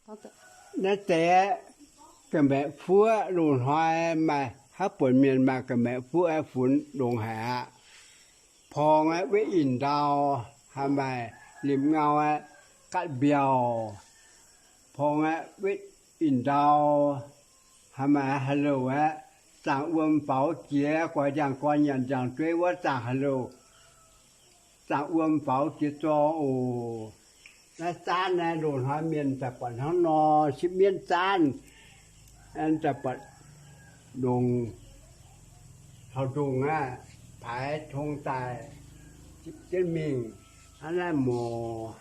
Naaiv deix aeqv, ga'maeqc fuoqv loz-hnoi maaih haaix buonc mienh maaih ga'maeqc fuoqv aeqv, funx longx haic aqv. Porng aeqv, wetv ih ndau, haih maaih limh ngau aeqv, gatv mbiauh. Porng aeqv, wetv ih ndau, haih maaih haaix louh aeqv, zaangc wuom faaux jiex, guaix njaangc gorn nyanc njaangc dueiv wuov zaangc haaix louh, zaangc wuom faaux jiex zorng oc. Naaiv zaanv naaiv loz-hnoi mienh daaih buatc hnangv nor, sipv mienv zaanv, daaih buatc longc taux ndongc aqv, paaix tong daaih zipv jienv mingh. Hnangv naaiv morc,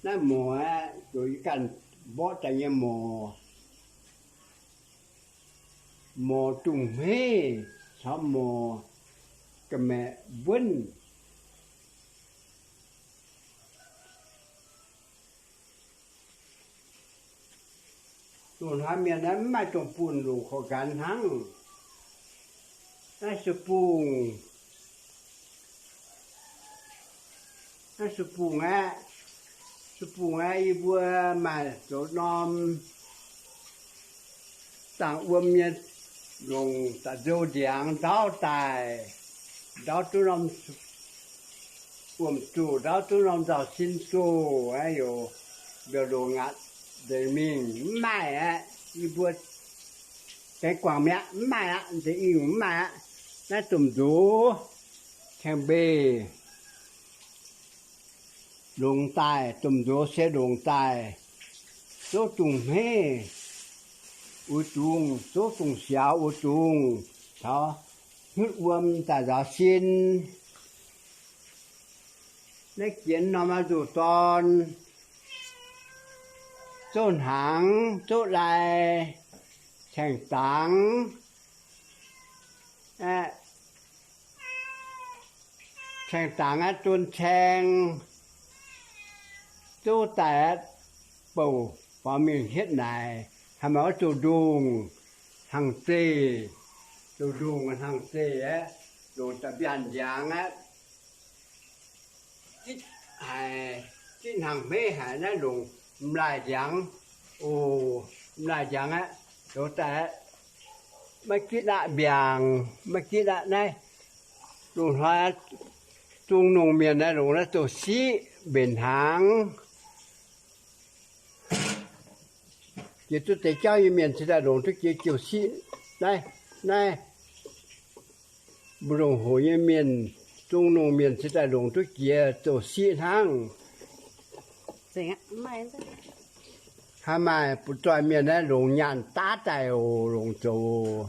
naaiv morc aeqv, zoux yie ganh mborqv daaih nyei morc. Morc dungz hmeiv caux morc ga'maeqc mbuonv. Loz-hnoi mienh naaiv mv maaih dongh bunh longc korv-nqanx hnangv. Naaiv su-bungh, naaiv su-bungh aeqv, su-bungh aeqv, yie mbuo maaih zoux norm zaangc wuom nyei longc da'nzou ndiangx ndaauv daaih, ndaauv duqv norm wuom-zuqc, ndaauv duqv norm nzauh sin zoh, aeqv, youz mbiauh longc ngaatc nzengc mingh. Mv maaih aqv. Yie mbuo deix guangc mi'aqv, mv maaih aqv. Nzengc mingh mv maaih aqv. Naaiv domh nzox tengx-mbeix longc daaih, domh nzox se longc daaih zouv dungz hmeiv uix dungz, zouv dungz siaaux uix dungz, caux hnyutv wuom daaih nzaaux sin. Naaiv jiex norm nzuqc dorn, zouv hnaangx, zouv lai, caeng dangx, aeqv, caeng dangx aeqv, don caeng, zouv daaih aeqv, bouc faaux mingh hietv naaic, haih maaih wuov zoux ndongh hnaangx-zeih, zoux ndongh hnaangx-zeih aeqv, longc da'mbiaanh ndiangx aeqv, zitv haic, zitv hnaangx-hmeiv haic naaiv longc m'laaih ndiangx. Oc, m'laaih ndiangx aeqv, zoux daaih aeqv, maiv gitv aqv mbiaangc, maiv gitv aqv naaiv. Loz-hnoi zungh nongh mienh naaiv longc naaiv zoux siqv mbenc hnaangx. Jiex duqv deix jauv nyei mienh cingx daaih longc duqv jiex joux siqv naaiv. Naaiv mbu'ndongx hoc nyei mienh, zungh nongh mienh cingx daaih longc duqv jiex zoux siqv hnangv. Hnangv maaih butv-zoih mienh naaiv longc nyaanh daav daaih oc, longc zoux.